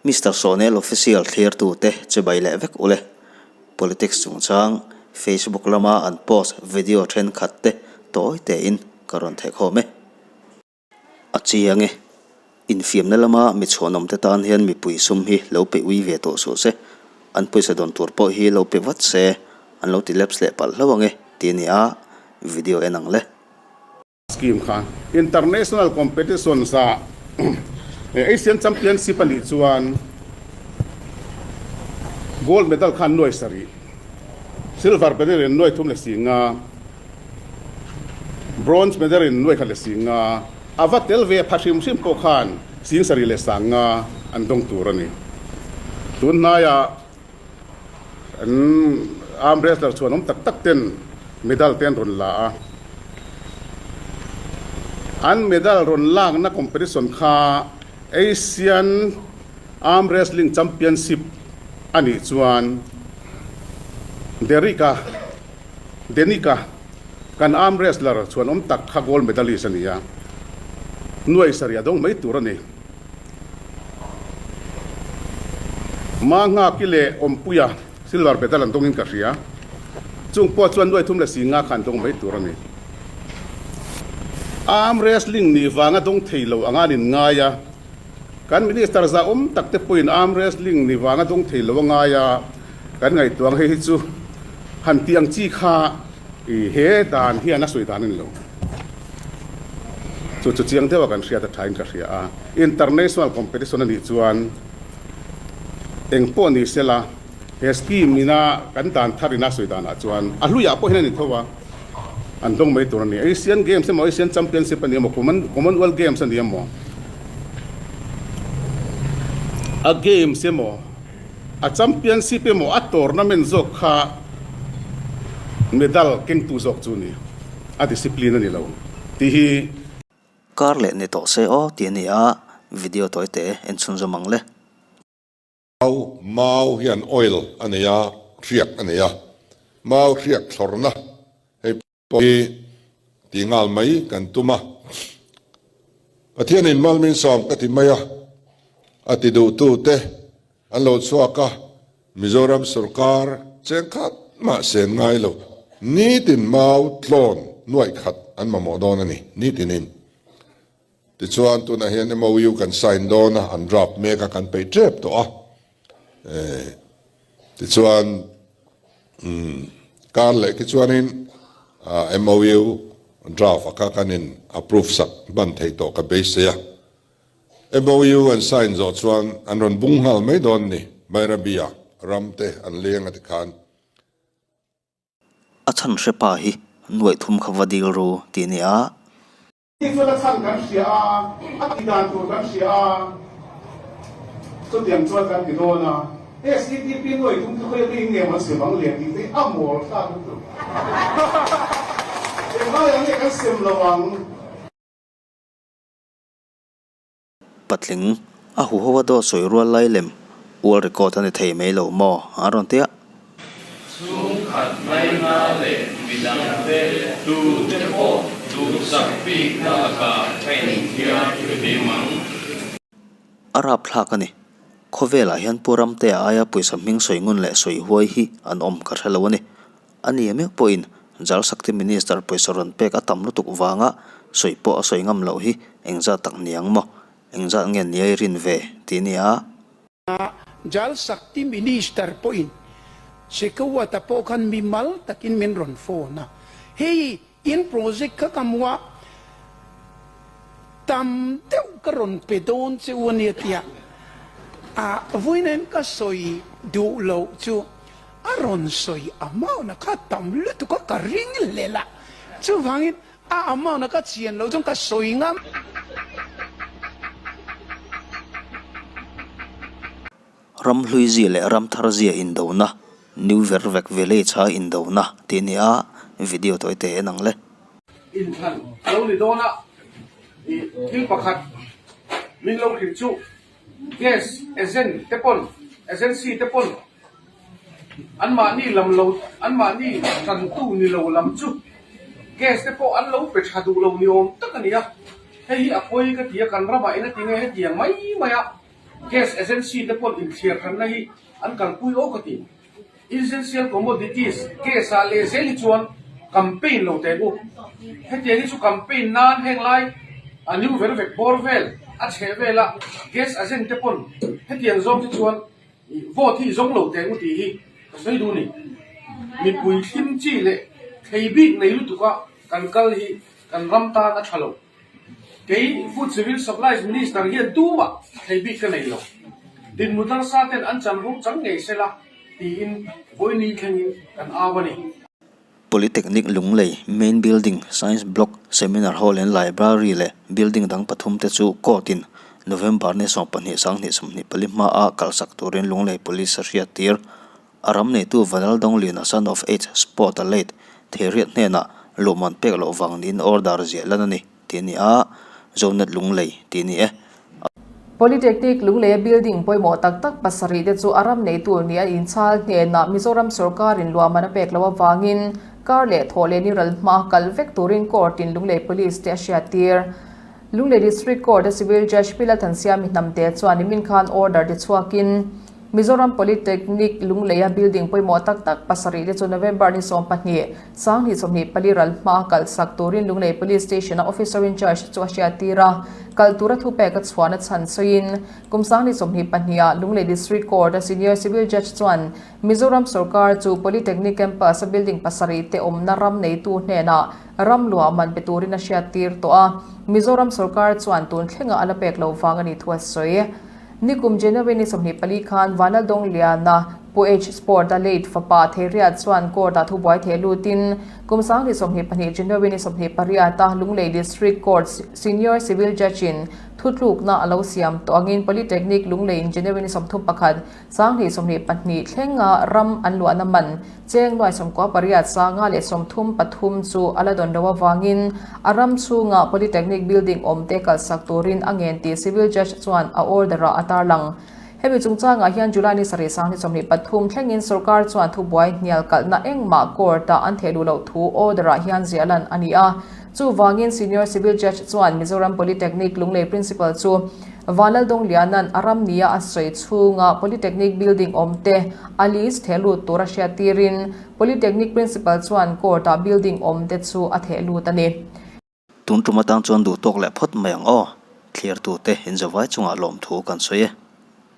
Mister Sawnel Official thlirtute chibai leh vek ule. Politics chungchang Facebook lama an post video thenkhat te tawi tein ka rawn thehkhawm e. A chiang e. Infiamna lama mi chhuanawm te tan hian mipui sum hi lo pe ui ve tawh suh se. An pawisa dawn tur pawh hi lo pe vat se, an lo ti lapse leh palh hlauh ang e ti a ni a, video en ang le. Scheme kha International Competitions ah Asian Championship a nih chuan Gold Medal kha an nuai sarih, Silver Medal in nuai thum leh si nga, Bronze Medal in nuai khat leh si nga, a va tel ve pha hrim hrim pawh khan sing sarih leh sang nga an dawng tur a ni. Tun hnaiah An arm wrestler chhuanawm tak tak ten medal te an rawn la a, an medal rawn lakna competition kha Asian Arm Wrestling Championship a nih chuan Derrick-a, Denik-a, kan arm wrestler chhuanawm tak kha gold medalist a ni a, nuai sarih a dawng mai tur a ni. Mahngaki leh Awmpuia silver medal an dawngin ka hria. Chung pawh chuan nuai thum leh si nga kha an dawng mai tur a ni. Arm wrestling nih vanga dawng thei lo anga an inngai a, kan minister zahawm tak te pawhin arm wrestling nih vanga dawng thei lo a ngai a, kan ngaihtuah ang hei hi chu han tih ang chi kha he dan hian a sawi dan a ni lo. Chu chu chiang deuha kan hriat a thain ka hria a, international competition a nih chuan eng pawh ni sela he scheme ina kan dan thar ina sawi danah chuan a hluiah pawh hian a ni tho a, an dawng mai tur a ni. Asian Games emaw Asian Championship a ni emaw Commonwealth Games a ni emaw a games emaw a championship emaw a tournament zawk kha medal kengtu zawk chu a ni. A discipline a ni lo tih hi. Kar leh ni tawh se aw tih a ni a, video tawi te en chhunzawm ang le. Mau, Mau hian oil a nei a, hriak a nei a. Mau hriak thlawrna hei pawh hi tih nghal mai kan tum a. Pathianin mal min sawm ka ti mai a, a ti duhtute an lo chhuak a. Mizoram sorkar cheng khat mah sen ngai lo, nitin mau tlawn nuaih khat an mamawh dawn a ni, nitinin. Tichuan tunah hian MOU kan sign dawn a, an draft mek a, kan peih tep tawh a. Tichuan kar leh khi chuanin MOU draft a kha kan in approve sak hman thei tawh ka beisei a. MOU an sign zawh chuan an rawn bung nghal mai dawn ni, Bairabi-ah ram te an leng a ti khan. A chhan hre pa hi nuaih thum kha va dil ru tih a ni a. Tih chuan a chhan kan hria a, a tih dan tur kan hria a, chutiang chuan kan ti dawn a, SEDP nuaih thum chu khawi apiang nge maw an sem ang le tih te hi a mawl thlak lutuk. Englaiah nge kan sem lo ang? Patling, a huho a dawt sawi rual lai lem ual record a ni thei mai lo maw? a rawn ti a. Chhungkhat ngaina leh midangte tute pawh duhsak bikna lakah ka inthiar hrim ang. A rapthlak a ni. Khawvelah hian Pu Ramtea aia pawisa hming sawi ngun leh sawi huai hi an awm ka hre lo a ni. A ni meuh pawhin Jal Shakti Minister pawisa rawn pek a tam lutuk vanga sawi pawh a sawi ngam loh hi engzat tak niang maw? Engzat nge niai rin ve tih nia? Jal Shakti Minister pawhin Shekhawat-a pawh khan mimal takin min rawn phone a, hei in project kha ka hmu a, tam deuh ka rawn pe dawn che u a nia tia a vawiin ka sawi duh loh chu A rawn sawi amount a kha tam lutuk a ka ring hlel a, chuvangin a amount a ka chian loh chuan ka sawi ngam. Ram hlui zia leh ram thar zia indona, New Vervek Village a indona tih a ni a, video tawi te en ang le. Inthlan a lo ni dawn a, ih thil pakhat min lo hrilh chu Gas agent te pawn, agency te pawn anmahni lam lo, anmahni tantu ni lo lam chu gas te pawh an lo pe tha duh lo ni awm tak a ni a. Hei hi a pawi ka ti a, kan ramah eng a ti nge hetiang mai mai a. Gas agency te pawn inthliar hranna hi an kalpui aw ka ti. Essential commodities gas ah leh zel hi chuan campaign lo teh u. Hetiang hi chu campaign nan heng lai a new ver vek bawr vel a chheh vela gas agent te pawn hetiang zawng hi chuan vote hi zawng lo teh u tih hi ka sawi duh a ni. Mipui thlim chi leh thlei bik nei lutuka kan kal hi kan ram tan a tha lo. Kei Food Civil Supplies Minister hian tumah thei bik ka nei lo. Dinhmun harsa ten an chanvo chang ngei se la tiin vawiin thlengin kan au a ni. Polytechnic Lunglei Main Building, Science Block, Seminar Hall and Library leh building dang pathum te chu court in November ni 12 2024 hmaa kalsak turin Lunglei Police a hriattir. A ram neitu Vanal Dongliana son of H Sport a late Theiriat hnenah luhman pek loh vang niin order ziah lan a ni tih a ni a, Zonet Lunglei tih a ni e. Polytechnic Lungleia building pawimawh tak tak pasarih te chu a ram neitu nih a inchhal hnenah Mizoram sawrkarin luahman a pek loh avangin kar leh thawh leh ni ral hma kal vek turin court in Lunglei Police te a hriattir. Lunglei District Court a Civil Judge Pi Lalthansiami Hnamte chuan nimin khan order ti chhuakin Mizoram Polytechnic Lungleia building pawimawh tak tak pasarih te chu November ni 12, 2024 ral hma kalhsak turin Lunglei Police Station-a Officer in Charge chu a hriattir a, kal tura thupek a chhuahna chhan sawiin kum 2022 ah Lunglei District Court-a Senior Civil Judge chuan Mizoram sorkar chu Polytechnic Campus-a building pasarih te awmna ram neitu hnenah ram luah man pe turin a hriattir tawh a, Mizoram sorkar chuan tun thlenga a la pek loh vang a nih thu a sawi. Nikum January ni 24 khan Vanaldongliana Pu H Sport a late fapa Theiriat chuan court ah thubuai theh lutin kum 2022 January ni 28 a Lunglei District Court Senior Civil Judge in thutlukna a lo siam tawh angin Polytechnic Lunglei in January ni 31 2022 thlenga ram an luahna man Cheng nuai 98 sanga leh 33 chu a la dawn lo avangin a ram chhunga Polytechnic building awmte kalsak turin a ngen tih Civil Judge chuan a order-ah a tarlang. Hemi chungchangah hian July ni sarih 2023 thlengin sorkar chuan thubuai hnial kalhna engmah court-ah an theh luh loh thu order-ah hian ziah lan a ni a. Chuvangin Senior Civil Judge chuan Mizoram Polytechnic Lunglei Principal chu Vanlaldawngliana'n a ram nia a sawi chhunga Polytechnic building awmte a lease theh lut tur a hriattirin Polytechnic Principal chuan court-ah building awmte chu a theh lut a ni. Tun tum atang chuan duh tawk leh phawt mai ang aw, thlirtute inzavai chungah lawmthu kan sawi e.